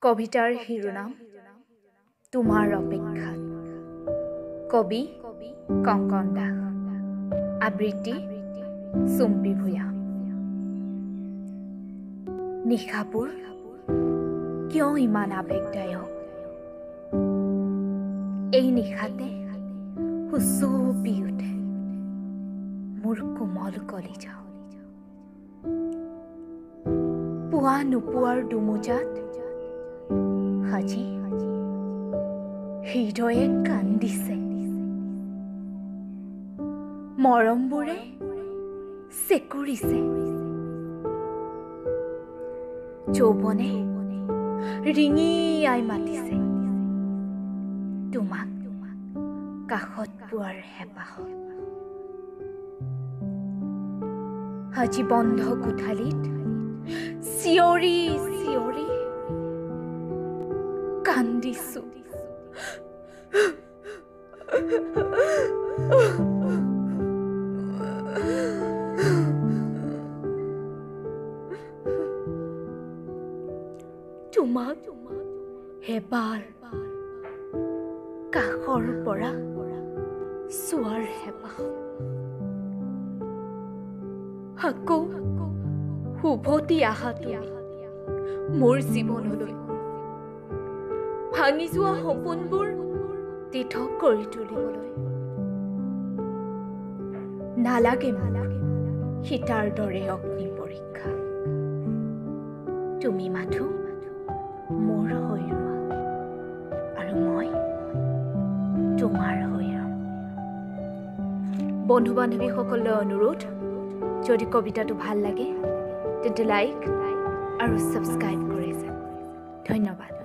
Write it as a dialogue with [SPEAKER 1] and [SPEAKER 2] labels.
[SPEAKER 1] কবিতাৰ শিৰোনাম তোমাৰ অপেক্ষাত। কবি কংকন দাস, আবৃত্তি চুম্পী ভূঞা। নিশাবোৰ কিয় ইমান আৱেগদায়ক? এই নিশাতে হুচুপি উঠে মোৰ কোমল কলিজা। পোৱা নোপোৱাৰ দুমোজাত আজি হৃদয়ে কান্দিছে, মৰমবোৰে চেকুৰিছে, যৌৱনে ৰিঙিয়াই মাতিছে তোমাক কাষত পোৱাৰ হেঁপাহত। আজি বন্ধ কোঠালিত চিঞৰি চিঞৰি কান্দিছো। তোমাক এবাৰ কাষৰ পৰা চোৱাৰ হেঁপাহ। আকৌ উভতি আহা তুমি মোৰ জীৱনলৈ, ভাঙি যোৱা সপোনবোৰ পৃথক কৰি তুলিবলৈ। নালাগে মোক সীতাৰ দৰে অগ্নি পৰীক্ষা, তুমি মাথো মোৰ হৈ ৰোৱা আৰু মই তোমাৰ হৈ ৰম। বন্ধু বান্ধৱীসকললৈ অনুৰোধ, যদি কবিতাটো ভাল লাগে তেন্তে লাইক আৰু ছাবস্ক্ৰাইব কৰি যাওক। ধন্যবাদ।